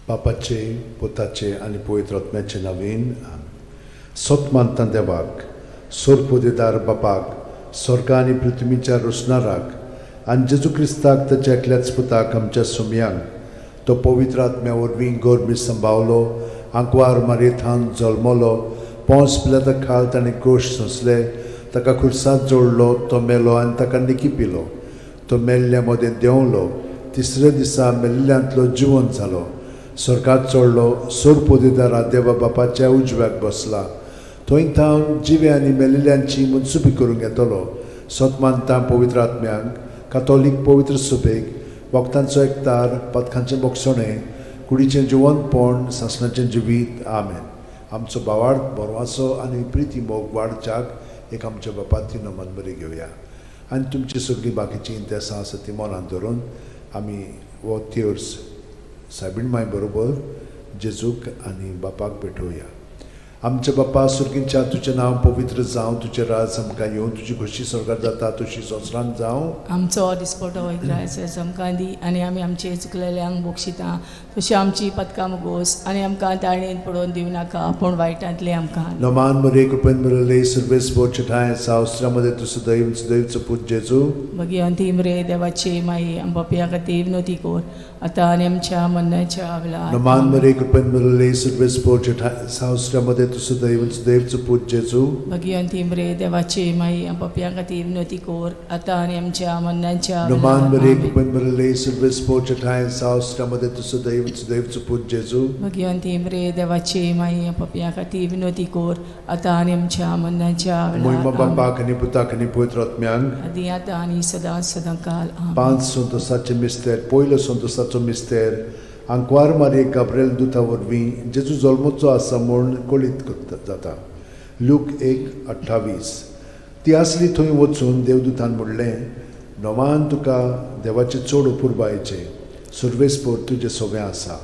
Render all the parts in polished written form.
बापाचे, पुताचे आनी पवित्र आत्म्याचे नवीन. सत मानता देवाक, सोरपोदेदार बापाक, स्वर्गा आनी पृथ्वीच्या रोसणाराक, आनी जेजू क्रिस्ताक, ताच्या एकल्याच पुताक, आमच्या सुमयांक, तो पवित्र आत्म्या वरवीं गर्भी संभावलो, आंकवार मारयेथावन जल्मलो, पोंस पिलाता खाल ताणें कोश सोंसले, ताका खुर्सांत जोडलो, तो मेलो आनी ताका निकी पिलो, तो मेल्ल्या मदें देंवलो, तिसऱ्या दिसा मेल्ल्यांतलो जिवंत जालो, स्वर्गात चडलो, सोरपोदेदारा देवा बापाच्या उजव्याक बसला, थंय थावन जिवे आनी मेलिल्ल्यांची मनसुबी करूंक येतलो. सत मानता पवित्र आत्म्यांक, कातोलीक पवित्र सुबेक, वखदांचो एकतार, पदकांचें बोगसणें, कुडीचें जिवंतपण, सासणाचें जिवीत. आमेन. आमचो भावार्थ, बरवासो आनी प्रिती मोग वाडच्याक एक आमच्या बापाती नमन बरी घेवया आनी तुमची सगळीं बाकीचीं इंतेसां आसा ती मनांत धरून आमी हो तेर्स सायबीण माय बरोबर जेजूक आनी बापाक भेटोवया. आमच्या बापा सुर्गींच्या, तुजें नांव पवित्र जावं, तुजें राज आमकां येवं, तुजी खोशी स्वर्गार जाता तशी संवसारांत जावं. आमचो दिसपटो ग्रास आमकां दी आनी आमी आमचे चुकलेल्यांक बक्षिता तशी आमची पदकां मुगोस आनी आमकां ताळणेन पडोवन दिवं नाका, पूण वायटांतलें आमकां. नमान मरे, कृपेन भरले, सर्वेस्पर ठांय सावस्त्रामध्ये तूं सदैव सदैवचो पूत जेजू. भगिवंती मरे देवाची माई, आम पापया खातीर विनवती कर, आतां आनी आमच्या मरणाच्या वेळार. नमान मरे, कृपेन भरले, सर्वेस्पर ठांय सावस्त्रामध्ये तूं सदैव सदैवचो पूत जेजू. भगिवंती मरे देवाची माई, आम पापया खातीर विनवती कर, आतां आनी आमच्या मरणाच्या नमान वेळार. मरे, आमेन. कृपेन भरले, सर्वेस्पर ठांय सावस्त्रामध्ये तूं सदैव सदैवचो पूत जेजू. भगिवंती मरे देवाची माई, आम पापया खातीर विनवती कर, आतां आनी आमच्या मरणाच्या मोहिमा वेळार. आमेन. बापाक आनी पुताक आनी पवित्र आत्म्यांक. आदी आतां आनी सदां सदां काल. आमेन. पांच संतोसाचे मिस्तेर. पयलो संतोसाचो मिस्तेर, आंकवार मारयेक गाब्रेल दुता वरवीं जेजू जल्मचो आसा म्हूण कळीत करता जाता. लूक 1:28. ती आसली थंय वचून देवदूतान म्हणलें, नवान तुका देवाचें चड अपुरबायेचें, सर्वेस्पर तुजें सगळें आसा.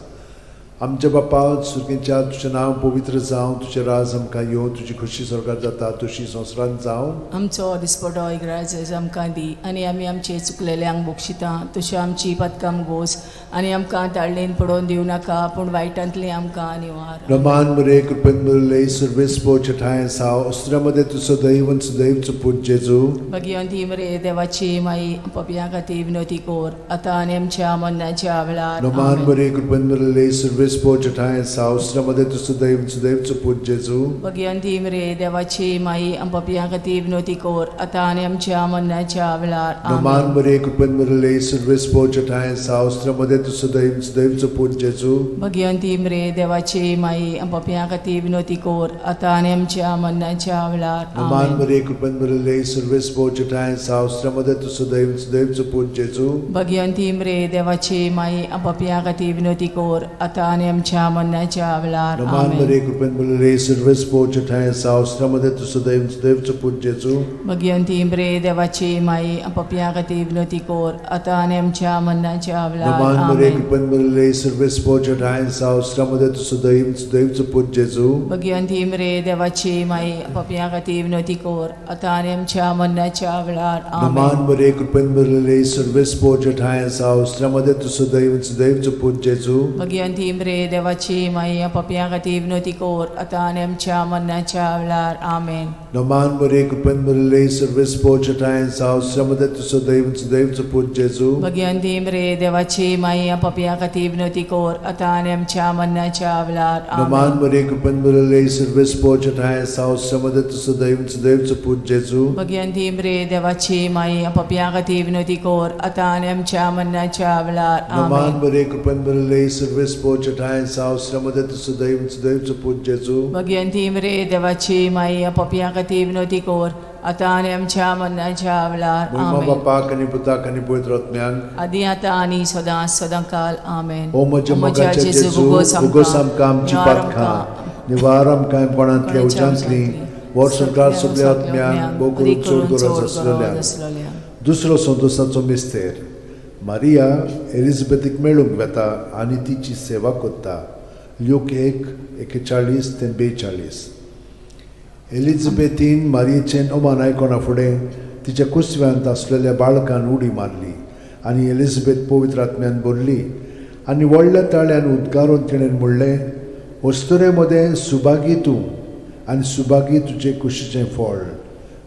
आमच्या बापा सुर्गेच्या, तुजें नांव पवित्र जावं, तुजें राज आमकां येवं, तुजी खोशी स्वर्गार जाता तशी संवसारांत जावं. आमचो दिसपटो इग्राज आमकां दी आनी आमी आमचे चुकलेल्यांक बक्षिता तशी आमची पदकां गोस आनी आमकां ताळणेन पडोवन दिवं नाका, पूण वायटांतलें आमकां निवार. रमान मरे, कृपेन भरले, सर्वेस्पर ठांय साव अस्त्रामध्ये तूं सदैव सदैवचो पूत जेजू. भगिवंती मरे देवाची माई, पापयां खातीर विनवती कर, आतां आनी आमच्या मरणाच्या वेळार. रमान आमेन. मरे, कृपेन भरले, सर्वेस्पर ठांय साव अस्त्रामध्ये तूं सदैव सदैवचो पूत जेजू. भगिवंती मरे देवाची माई, पापयां खातीर विनवती कर, आतां आनी आमच्या मरणाच्या वेळार. रमान आमेन. मरे, कृपेन भरले, सर्वेस्पर ठांय साव अस्त्रामध्ये तूं सदैव सदैवचो पूत जेजू. भगिवंती मरे देवाची माई, पापयां खातीर विनवती कर, आतां आनी आमच्या मरणाच्या वेळार. रमान आमेन. मरे, कृपेन भरले, सर्वेस्पर ठांय साव अस्त्रामध्ये तूं सदैव सदैवचो पूत जेजू. भगिवंती मरे देवाची माई, पापयां खातीर विनवती कर, आतां आनी आमच्या मरणाच्या वेळार. रमान आमेन. मरे, कृपेन भरले, सर्वेस्पर ठांय साव अस्त्रामध्ये तूं सदैव सदैवचो पूत जेजू. भगिवंती मरे देवाची माई, पापयां खातीर विनवती कर, आतां आनी आमच्या मरणाच्या वेळार. रमान मरे, आमेन. कृपेन भरले, सर्वेस्पर ठांय साव अस्त्रामध्ये तूं सदैव सदैवचो पूत जेजू. भगिवंती मरे देवाची माई, पापयां खातीर विनवती कर, आतां आनी आमच्या मरणाच्या वेळार. रमान आमेन. मरे, कृपेन भरले, सर्वेस्पर ठांय साव अस्त्रामध्ये तूं सदैव सदैवचो पूत जेजू. भगिवंती मरे देवाची माई, पापयां खातीर विनवती कर, आतां आनी आमच्या मरणाच्या वेळार. आमेन. रमान मरे, कृपेन भरले, सर्वेस्पर ठांय साव अस्त्रामध्ये तूं सदैव सदैवचो पूत जेजू. भगिवंती मरे देवाची माई, पापयां खातीर विनवती कर, आतां आनी आमच्या मरणाच्या वेळार. रमान आमेन. मरे, कृपेन भरले, सर्वेस्पर ठांय साव अस्त्रामध्ये तूं सदैव सदैवचो पूत जेजू. भगिवंती मरे देवाची माई, पापयां खातीर विनवती कर, आतां आनी आमच्या मरणाच्या वेळार. रमान आमेन. मरे, कृपेन भरले, सर्वेस्पर ठांय साव अस्त्रामध्ये तूं सदैव सदैवचो पूत जेजू. भगिवंती मरे देवाची माई, पापयां खातीर विनवती कर, आतां आनी आमच्या मरणाच्या वेळार. महिमा आमेन. बापाक आनी पुताक आनी पवित्र आत्म्याक. आदी आतां आनी सदां सदां काल. आमेन. ओ म्हज्या मोगाच्या जेजू, उगोस आमकां आमची पातकां, निवार आमकां कोणांतल्या उज्यांतली, वर्सभर सगल्या आत्म्यांक, भोव करून चड गरज आसलेल्या. दुसरो संतोसाचो मिस्तेर, मारिया एलिझाबेथीक मेळूंक वेता आनी तिची सेवा करता. ल्यूक 1:41 ते 42. एलिझाबेथीन मारियेचें अमान आयकना फुडें तिच्या कुसव्यांत आसलेल्या बाळकान उडी मारली आनी एलिझाबेथ पवित्र आत्म्यान भरली. आनी व्हडल्या ताळ्यान उद्गारून तिणें म्हणलें, अस्तुरे मदें सुभागी तूं आनी सुभागी तुजे कुशीचें फळ.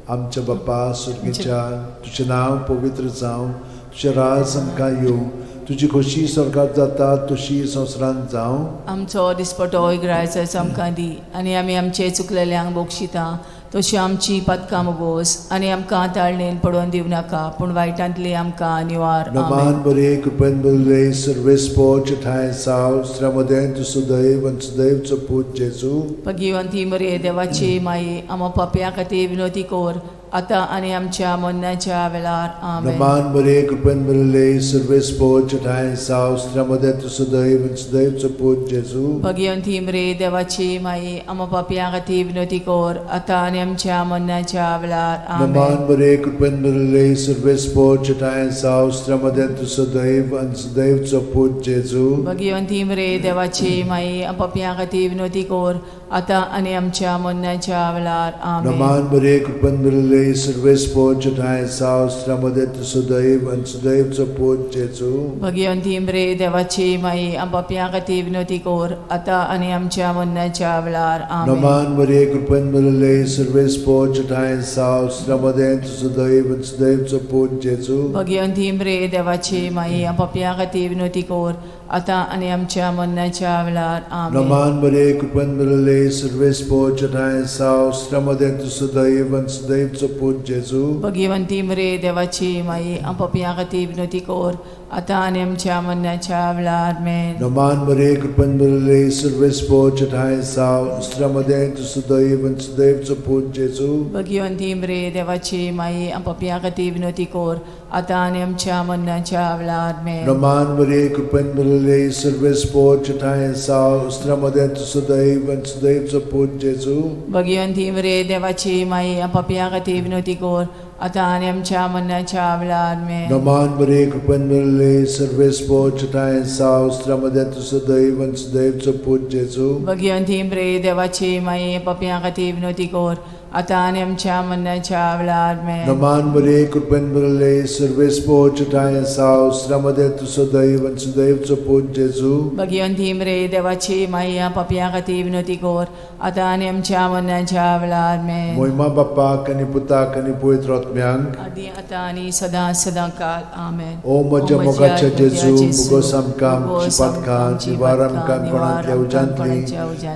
आमच्या बापा सुर्गीच्या, तुजें नांव पवित्र जावं, तुजें राज आमकां येवं, तुजी खोशी स्वर्गात जाता तशी संवसारांत जावं. आमचो दिसपटो इगरायचो आमकां दी आनी आमी आमचे चुकलेल्यांक बक्षिता तशी आमची पातकां मोगोस आनी आमकां ताळणेन पडोवन दिवं नाका पूण वायटांतली आमकां निवार. आमेन. नमान बरे कृपेन बरले सर्वेस्पोच ठांय साव श्रमदें तूं सुदैव आनी सुदैवचो पूत जेजू. भगिवंती मरे देवाची माई, आमा पापया खातीर विनोती कर आतां आनी आमच्या मरणाच्या वेळार. आमेन. नमान बरे कृपेन बरले सर्वेस्पोच ठांय साव श्रमदें तूं सुदैव आनी सुदैवचो पूत जेजू. भगिवंती मरे देवाची माई, आमा पापया खातीर विनोती कर आतां आनी आमच्या मरणाच्या वेळार. आमेन. नमान बरे कृपेन बरले सर्वेस्पोच ठांय साव श्रमदें तूं सुदैव आनी सुदैवचो पूत जेजू. भगिवंती मरे देवाची माई, पापया खातीर विनोती कर आतां आनी आमच्या मरणाच्या वेळार. आमेन. नमान बरे कृपेन बरले सर्वेस्पोच ठांय साव श्रमदें तूं सुदैव आनी सुदैवचो पूत जेजू. भगिवंती मरे देवाची माई, पापया खातीर विनोती कर आतां आनी आमच्या मरणाच्या वेळार. आमेन. नमान मरिये कृपेन भरिल्ले सर्वेस्पोच ठांय साव श्रमदें तुजो दैव आनी सुदैवचो पूत जेजू. भगिवंती मरे देवाची माई, पापया खातीर विनोती कर आतां आनी आमच्या मरणाच्या वेळार. आमेन. नमान मरिये कृपेन भरिल्ले सर्वेस्पोच ठांय साव श्रमदें तुजो दैव आनी सुदैवचो पूत जेजू. भगिवंती मरे देवाची माई, पापया खातीर विनोती कर आतां आनी आमच्या मरणाच्या वेळार. आमेन. नमान मरिये कृपेन भरिल्ले सर्वेस्पोच ठांय साव श्रमदें तुजो दैव आनी सुदैवचो पूत जेजू. भगिवंती मरे देवाची माई, पापया खातीर विनोती कर आतां आनी आमच्या मरणाच्या वेळार. आमेन. नमान मरिये कृपेन भरिल्ले सर्वेस्पोच ठांय साव श्रमदें तुजो दैव आनी सुदैवचो पूत जेजू. भगिवंती मरे देवाची माई, पापया खातीर विनोती कर आतां आनी आमच्या मरणाच्या वेळार. आमेन. नमान मरिये कृपेन भरिल्ले सर्वेस्पोच ठांय साव श्रमदें तुजो दैव आनी सुदैवचो पूत जेजू. भगिवंती मरे देवाची माई, पापया खातीर विनोती कर आतां आनी आमच्या मरणाच्या वेळार. आमेन. नमान मरिये कृपेन भरिल्ले सर्वेस्पोच ठांय साव श्रमदें तुजो दैव आनी सुदैवचो पूत जेजू. भगिवंती मरे देवाची माई, पापया खातीर विनोती कर आतां आनी आमच्या मरणाच्या वेळार. आमेन. मोहिमा बाप्पाक आनी पुताक आनी पवित्र आत्म्यांक, आदी आतां आनी सदां सदां काल. आमेन. ओ म्हज्या मोगाच्या जेजू, मुगोस आमकां आमची पातकां निवार आमकां कोणांतल्या उज्यांतली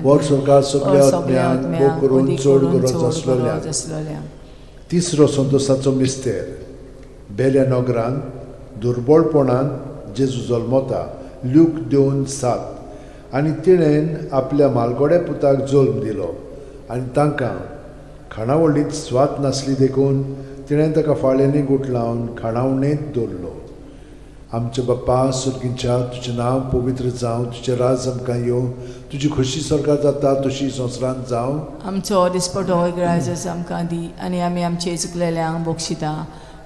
वर सरकार सगल्या आत्म्यांक भोग करून चड गरज आसलेल्या. तिसरो संतोसाचो मिस्तेर. बेल्या नगरांत दुर्बळपणान जेजू जल्मता. ल्यूक 2:7. आनी तिणेन आपल्या मालगोड्या पुताक जल्म दिलो आनी तांकां खाणावळींत स्वाद नासली देखून तिणें ताका फाळ्यांनी गुठलावन खाणावणेंत दवरलो. आमच्या बाप्पा सुर्गींच्या, तुजें नांव पवित्र जावं, तुजें राज आमकां येवं, तुजी खोशी स्वर्गात जाता तशी संवसारांत जावं. आमचो दिसपटो इगराजस आमकां दी आनी आमी आमचे चुकलेल्यांक बक्षिता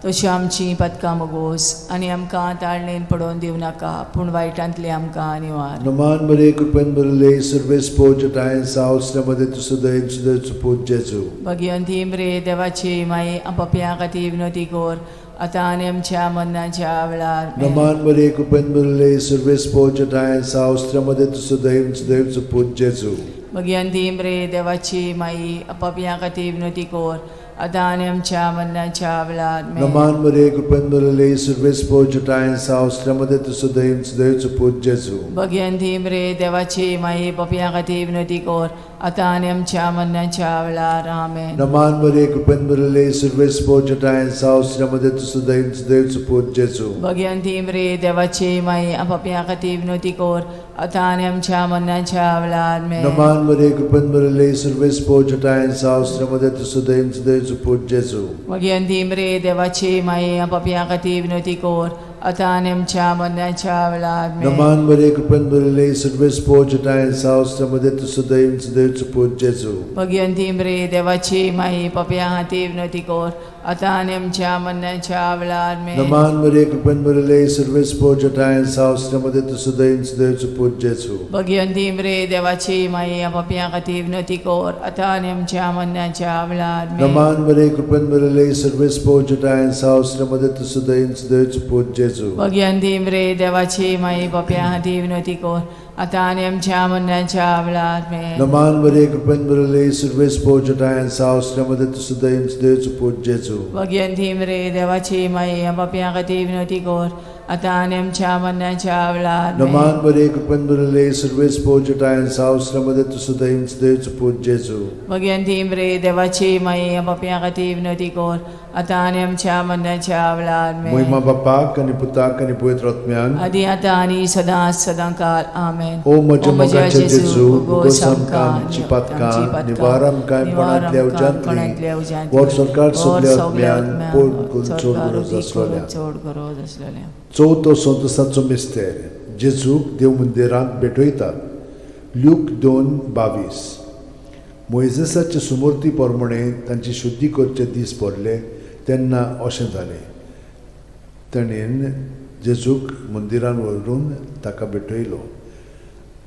तशी आमची पदकां मोगोस आनी आमकां ताळणेन पडोवन दिवं नाका पूण वायटांतली आमकां निवार. नमान मरे कृपेन भरिल्ले सर्वेस्पोज ठांय सावसल्यामध्ये तूं सदैव सदैव पूत जेजू. भगिवंती मरे देवाची माई, पापयां खातीर विनोती कर आतां आनी आमच्या मरणाच्या वेळार. आमेन. नमान मरे कृपेन भरिल्ले सर्वेस्पोज ठांय सावसल्यामध्ये तूं सदैव सदैव पूत जेजू. भगिवंती मरे देवाची माई, पापयां खातीर विनोती कर आतां आनी आमच्या मरणाच्या वेळार. आमेन. नमान मरे कृपेन भरिल्ले सर्वेस्पोज ठांय सावसल्यामध्ये तूं सदैव सदैव पूत जेजू. भगिवंती मरे देवाची माई, पापयां खातीर विनोती कर आतां आनी आमच्या मरणाच्या वेळार. आमेन. नमान मरे कृपेन भरिल्ले सर्वेस्पोज ठांय सावसल्यामध्ये तूं सदैव सदैव पूत जेजू. भगिवंती मरे देवाची माई, पापयां खातीर विनोती कर आतां आनी आमच्या मरणाच्या वेळार. आमेन. नमान मरे कृपेन भरिल्ले सर्वेस्पोज ठांय सावसल्यामध्ये तूं सदैव सदैव पूत जेजू. भगिवंती मरे देवाची माई, पापयां खातीर विनोती कर आतां आनी आमच्या मरणाच्या वेळार. आमेन. नमान मरे कृपेन भरिल्ले सर्वेस्पोज ठांय सावसल्यामध्ये तूं सदैव सदैव पूत जेजू. भगिवंती मरे देवाची माई, पापयां खातीर विनोती कर आतां आनी आमच्या मरणाच्या वेळार आमेन. नमान मरिये, कृपेन भरिल्ले, सर्वेस्पोर जटायन साव, श्रीमती तूं सदैव सदैवचो पूत जेजू. भगिवंती मरे देवाची माई, पापयां खातीर विनवती कर आतां आनी आमच्या मरणाच्या वेळार आमेन. नमान मरिये, कृपेन भरिल्ले, सर्वेस्पोर जटायन साव, श्रीमती तूं सदैव सदैवचो पूत जेजू. भगिवंती मरे देवाची माई, पापयां खातीर विनवती कर आतां आनी आमच्या मरणाच्या वेळार आमेन. नमान मरिये, कृपेन भरिल्ले, सर्वेस्पोर जटायन साव, श्रीमती तूं सदैव सदैवचो पूत जेजू. भगिवंती मरे देवाची माई, पापयां खातीर विनवती कर आतां आनी आमच्या मरणाच्या वेळार आमेन. नमान मरिये, कृपेन भरिल्ले, सर्वेस्पोर जटायन साव, श्रीमती तूं सदैव सदैवचो पूत जेजू. भगिवंती मरे देवाची माई, पापयां खातीर विनवती कर आतां आनी आमच्या मरणाच्या वेळार आमेन. मोहिमा बापाक आनी पुताक आनी पवित्र आत्म्यान, आदी आतां आनी सदां सदां काल आमेन. ओ म्हज्या मोगाचे जेजू, उगोस आमकां आमची पातकां, निवार आमकां कोणांतल्या उज्यांतली, वर सरकार सगल्या आत्म्यान पोट करून चड गरज आसलेल्या. चड गरज आसलेल्या. चवथो संतोसाचो मिस्तेर, जेजूक देव मंदिरांत भेटयतात. ल्यूक 2:22. मोयजेसाचे सुमूर्ती प्रमाणे तांची शुद्धी करचे दीस पडले तेन्ना अशें जालें, ताणें जेजूक मंदिरान व्हरून ताका भेटयलो.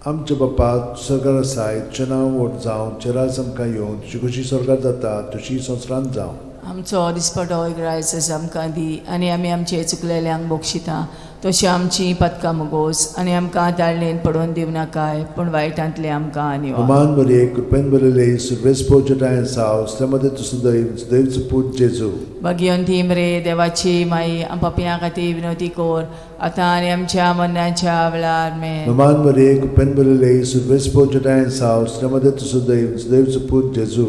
आमच्या बापा सरकार आसाय, तुजें नांव व्हड जावं, तुजें राज आमकां येवं, तुजी कशी सरकार जाता तशी संवसारांत जावं. आमचो दिसपटो ग्रायस आमकां दी आनी आमी आमचे चुकलेल्यांक बक्षिता तशी आमची पदकां मुगोस आनी आमकां ताळणेन पडोवन दिवं नाकाय, पूण वायटांतले आमकां निवार. नमान मरिये, कृपेन भरिल्ले, सर्वेस्पोर जटायन साव, श्रीमती तूं सदैव सदैवचो पूत जेजू. भगिवंती मरे देवाची माई, पापयां खातीर विनवती कर आतां आनी आमच्या मरणाच्या वेळार आमेन. नमान मरिये, कृपेन भरिल्ले, सर्वेस्पोर जटायन साव, श्रीमती तूं सदैव सदैवचो पूत जेजू.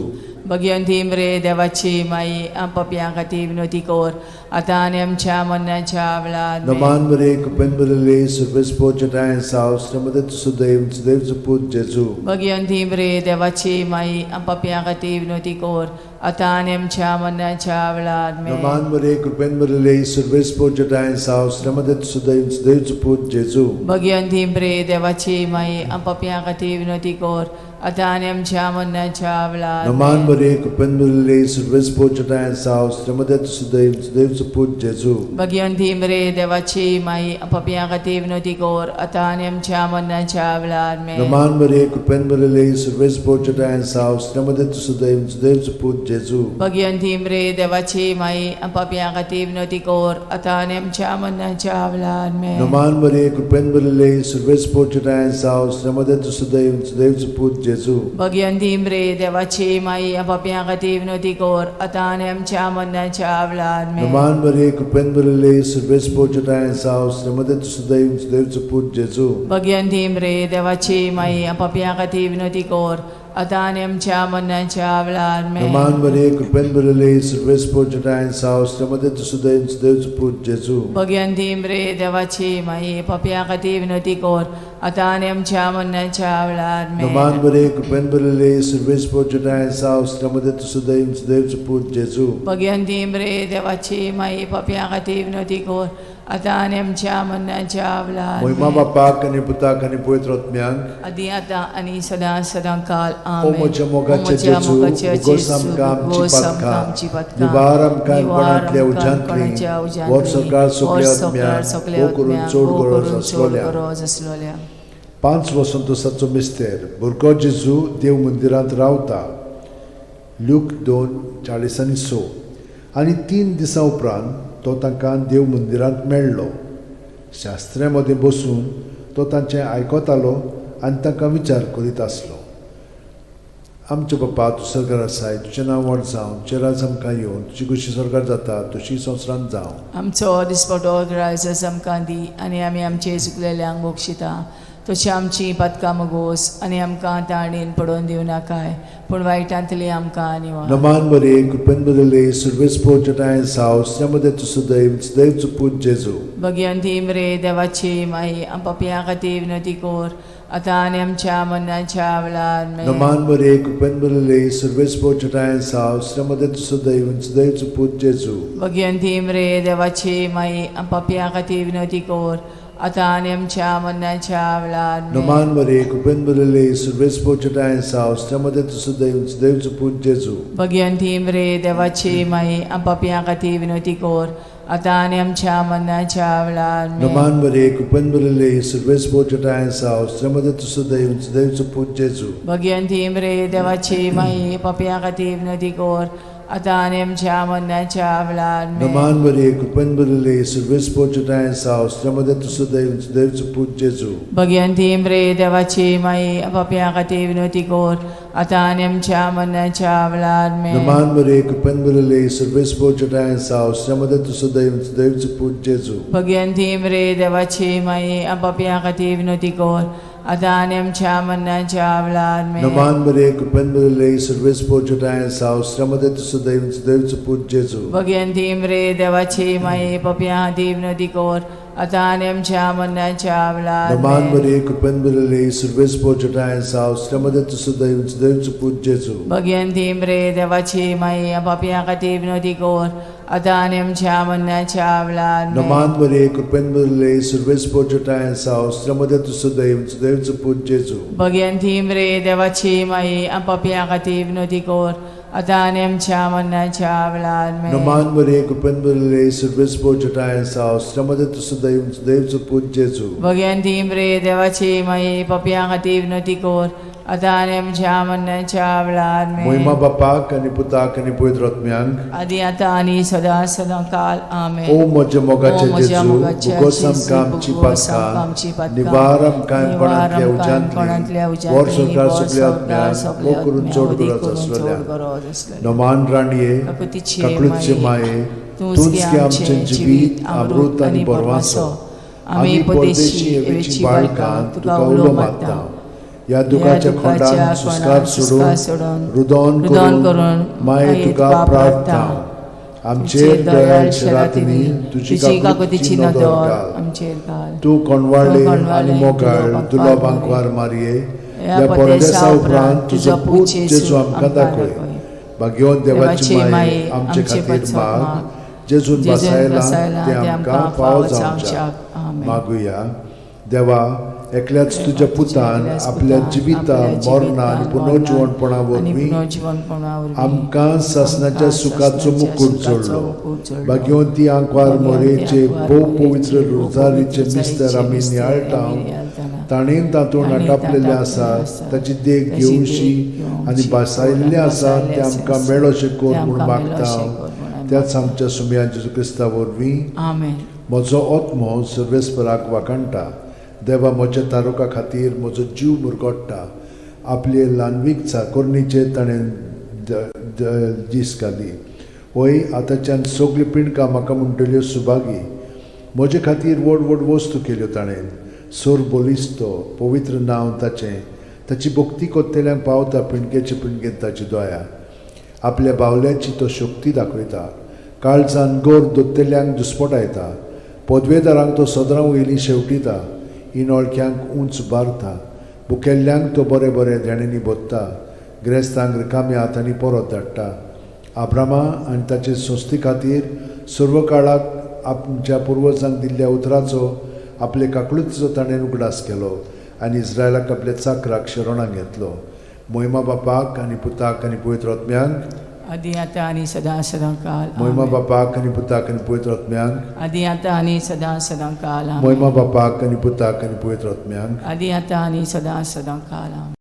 भगिवंती मरे देवाची माई, पापयां खातीर विनवती कर आतां आनी आमच्या मरणाच्या वेळार आमेन. नमान मरिये, कृपेन भरिल्ले, सर्वेस्पोर जटायन साव, श्रीमती तूं सदैव सदैवचो पूत जेजू. भगिवंती मरे देवाची माई, पापयां खातीर विनवती कर आतां आनी आमच्या मरणाच्या वेळार आमेन. नमान मरिये, कृपेन भरिल्ले, सर्वेस्पोर जटायन साव, श्रीमती तूं सदैव सदैवचो पूत जेजू. भगिवंती मरे देवाची माई, पापयां खातीर विनवती कर आतां आनी आमच्या मरणाच्या वेळार नमान आमेन. मरिये, कृपेन भरिल्ले, सर्वेस्पोर जटायन साव, श्रीमती तूं सदैव सदैवचो पूत जेजू. भगिवंती मरे देवाची माई, पापयां खातीर विनवती कर आतां आनी आमच्या मरणाच्या वेळार आमेन. नमान मरिये, कृपेन भरिल्ले, सर्वेस्पोर जटायन साव, श्रीमती तूं सदैव सदैवचो पूत जेजू. भगिवंती मरे देवाची माई, पापयां खातीर विनवती कर आतां आनी आमच्या मरणाच्या वेळार आमेन. नमान मरिये, कृपेन भरिल्ले, सर्वेस्पोर जटायन साव, श्रीमती तूं सदैव सदैवचो पूत जेजू. भगिवंती मरे देवाची माई, पापयां खातीर विनवती कर आतां आनी आमच्या मरणाच्या वेळार आमेन. नमान मरिये, कृपेन भरिल्ले, सर्वेस्पोर जटायन साव, श्रीमती तूं सदैव सदैवचो पूत जेजू. भगिवंती मरे देवाची माई, पापयां खातीर विनवती कर आतां आनी आमच्या मरणाच्या वेळार आमेन. नमान मरिये, कृपेन भरिल्ले, सर्वेस्पोर जटायन साव, श्रीमती तूं सदैव सदैवचो पूत जेजू. भगिवंती मरे देवाची माई, पापयां खातीर विनवती कर आतां आनी आमच्या मरणाच्या वेळार आमेन. नमान मरिये, कृपेन भरिल्ले, सर्वेस्पोर जटायन साव, श्रीमती तूं सदैव सदैवचो पूत जेजू. भगिवंती मरे देवाची माई, पापयां खातीर विनवती कर आतां आनी आमच्या मरणाच्या वेळार मोहिमा आमेन. बापाक आनी पुताक आनी पवित्र आत्म्याक, आदी आतां आनी सदां सदां काल ओ आमेन. म्हज्या मोगाचे ओ म्हज्या जेजू, मोगाचे उगोस जेजू, आमकां आमची उगोस आमकां पातकां, आमची पातकां, निवार आमकां निवार कोणांतल्या आमकां उज्यांतली, कोणाच्या उज्यांतली, वर सरकार सगल्या वर सरकार आत्म्याक, सगल्या भोव करून आत्म्याक, चड भोव गरज करून चड आसलोल्या. गरज आसलोल्या. 5 वसंतोसाचो मिस्तेर, भुरगो जेजू देव मंदिरांत रावता. ल्यूक 2:46. आनी 3 दिसां उपरांत तो तांकां देव मंदिरांत मेळ्ळो. शास्त्र्यां मदें बसून तो तांचें आयकतालो आनी तांकां विचार करीत आसलो. आमच्या बापा, तूं सरकार आसाय, तुजें नांव व्हड जावं, तुजें राज आमकां येवं, तुजी कशी सरकार जाता तशी संवसारांत जावं. आमचो दिसपटो ग्रायस आमकां दी आनी आमी आमचे चुकलेल्यांक बक्षिता तशी आमची पातकां मुगोस आनी आमकां ताणेन पडोवन दिवं नाकाय, पूण वायटांतली आमकां निवार. नमान मरिये, कृपेन भरिल्ले, सर्वेस्पोर जटायन साव, श्रीमती तूं सदैव सदैवचो पूत जेजू. भगिवंती मरे देवाची माई, पापयां खातीर विनवती कर आतां आनी आमच्या मरणाच्या वेळार आमेन. नमान मरिये, कृपेन भरिल्ले, सर्वेस्पोर जटायन साव, श्रीमती तूं सदैव सदैवचो पूत जेजू. भगिवंती मरे देवाची माई, पापयां खातीर विनवती कर आतां आनी आमच्या मरणाच्या वेळार आमेन. नमान मरे कृपेन भरिल्ले सुर्वेस पोचटाय साव श्रमदे तुसु देव देवचो पूत जेजू. भगिवंती मरे देवाची माई, आम पापयां खातीर विनवती कर, आतां आनी आमच्या मरणाच्या वेळार आमेन. नमान मरे कृपेन भरिल्ले सुर्वेस पोचटाय साव श्रमदे तुसु देव देवचो पूत जेजू. भगिवंती मरे देवाची माई, पापयां खातीर विनवती कर, आतां आनी आमच्या मरणाच्या वेळार आमेन. नमान मरे कृपेन भरिल्ले सुर्वेस पोचटाय साव श्रमदे तुसु देव देवचो पूत जेजू. भगिवंती मरे देवाची माई, पापयां खातीर विनवती कर, आतां आनी आमच्या मरणाच्या वेळार आमेन. नमान मरे कृपेन भरिल्ले सुर्वेस पोचटाय साव श्रमदे तुसु देव देवचो पूत जेजू. भगिवंती मरे देवाची माई, पापयां खातीर विनवती कर, आतां आनी आमच्या मरणाच्या वेळार आमेन. नमान मरे कृपेन भरिल्ले सुर्वेस पोचटाय साव श्रमदे तुसु देव देवचो पूत जेजू. भगिवंती मरे देवाची माई, पापयां खातीर विनवती कर, आतां आनी आमच्या मरणाच्या वेळार नमान आमेन. मरे कृपेन भरिल्ले सुर्वेस पोचटाय साव श्रमदे तुसु देव देवचो पूत जेजू. भगिवंती मरे देवाची माई, पापयां खातीर विनवती कर, आतां आनी आमच्या मरणाच्या वेळार आमेन. नमान मरे कृपेन भरिल्ले सुर्वेस पोचटाय साव श्रमदे तुसु देव देवचो पूत जेजू. भगिवंती मरे देवाची माई, पापयां खातीर विनवती कर, आतां आनी आमच्या मरणाच्या वेळार आमेन. नमान मरे कृपेन भरिल्ले सुर्वेस पोचटाय साव श्रमदे तुसु देव देवचो पूत जेजू. भगिवंती मरे देवाची माई, पापयां खातीर विनवती कर, आतां आनी आमच्या मरणाच्या वेळार आमेन. मोहिमा बापाक आनी पुताक आनी पवित्र आत्म्यांक, आदी आतां आनी सदां सदां काल आमेन. ओ म्हज्या ओ मोगाचे म्हज्या जेजू, मोगाच्या भुगोस जेजू, आमकां आमची भुगोस आमकां आमची पातकां, पातकां, निवार आमकां कोणांतल्या निवार आमकां कोणांतल्या उज्यांतली, वर उज्यांतली, संवसार वर सगल्या संवसार आत्म्यांक, सगल्या मोग करून आत्म्यांक, चड वदी गरज करून चड आसलेल्या. गरज आसलेल्या. नमान राणये, काकुतीचे काकळूतचे माये, माये, तूंच तूंच गे गे आमचें आमचें जिवीत, अमृत आनी बरवासो. आमी परदेशी एवेची बाळकां तुका उलो मारता. ह्या दुखाच्या खोंडान सुस्कार सोडून, रुदोन रुदोन करून करून माये तुका प्रार्थना. आमचेर दयाळ शेरातिनी तुजी काकुतीची नदर घाल. आमचेर घाल. तूं कोणवाळे तूं कोणवाळे आनी मोगाळ दुलो दुलो बांकवार बांकवार मारये, ह्या ह्या परदेसा परदेसा उपरांत तुजो पूत जेजू आमकां दाखय. भाग्यवंत देवाची माये, आमचे खातीर माग, जेजून जेजून बसायला बसायला ते आमकां फावो जावच्याक. आमेन. मागुया. देवा, एकल्याच तुज्या पुतान एकल्याच आपल्या पुतान जिविता आपल्या मरणा आनी जिवितान, पुनर्जिवणपणा आनी वरवीं पुनर्जिवणपणा वरवीं आमकां सासणाच्या आमकां सुखाचो सासणाच्या मुकूट सुखाचो जोडलो. मुकूट जोडलो. भाग्यवंती आंकवार भाग्यवंती मोरेचे आंकवार भोव मोरेचे पवित्र भोव रोजारीचे पवित्र मिस्तर आमी मिस्तर नियाळटा, आमी नियाळटाना, ताणें तातूंत ताणें आटापलेलें तातूंत आसा, आसा, ताची देख ताची देख घेवशी आनी घेवची बसायल्लें आसा बसायल्लें तें आमकां आसा, मेळोशें कर तें म्हूण आमकां मागता. मेळोशें कर म्हूण आमी त्याच आमच्या सुमया जेजू क्रिस्ता वरवीं. आमेन. म्हजो आत्मो सर्वेस्पराक वाखाणटा, देवा म्हज्या तारुका खातीर म्हजो जीव मुरगोट्टा. आपले ल्हानवीक चाकोरणीचेर ताणें दीस घाली. वय आतांच्यान सगळीं पिंडकां म्हाका म्हणटल्यो सुभागी. म्हजे खातीर व्हड व्हड वस्तू केल्यो ताणें. सोर बलिस्तो पवित्र नांव ताचें. ताची भक्ती कोत्तेल्यांक पावता पिंडकेचे पिंडकेन ताची दया. आपल्या बावल्याची तो शक्ती दाखयता, काळजान गोर दोत्तेल्यांक दुस्पटायता. पदवेदारांक तो सदरां वयली शेवटिता, इनोळख्यांक उंच बारता. बुकेल्ल्यांक तो बरें बरें देण्यांनी भोत्ता, ग्रेस्तांक रिकाम्या हातांनी परत धाडटा. आब्रामा आनी ताचे संस्थे खातीर सर्व काळाक आमच्या पुर्वजांक दिल्ल्या उतराचो आपले काकळुतीचो ताणें उगडास केलो आनी इस्रायलाक आपल्या चाकराक शरणाक घेतलो. मोहिमा बापाक आनी पुताक आनी पवित्र आत्म्यांक, आदी आतां आनी सदां सदां काल मोहिमा आमेन. बापाक आनी पुताक आनी पवित्र आत्म्यांक, आदी आतां आनी सदां सदां काल आमेन. मोहिमा बापाक आनी पुताक आनी पवित्र आत्म्यांक. आदी आतां आनी सदां सदां काल आमेन.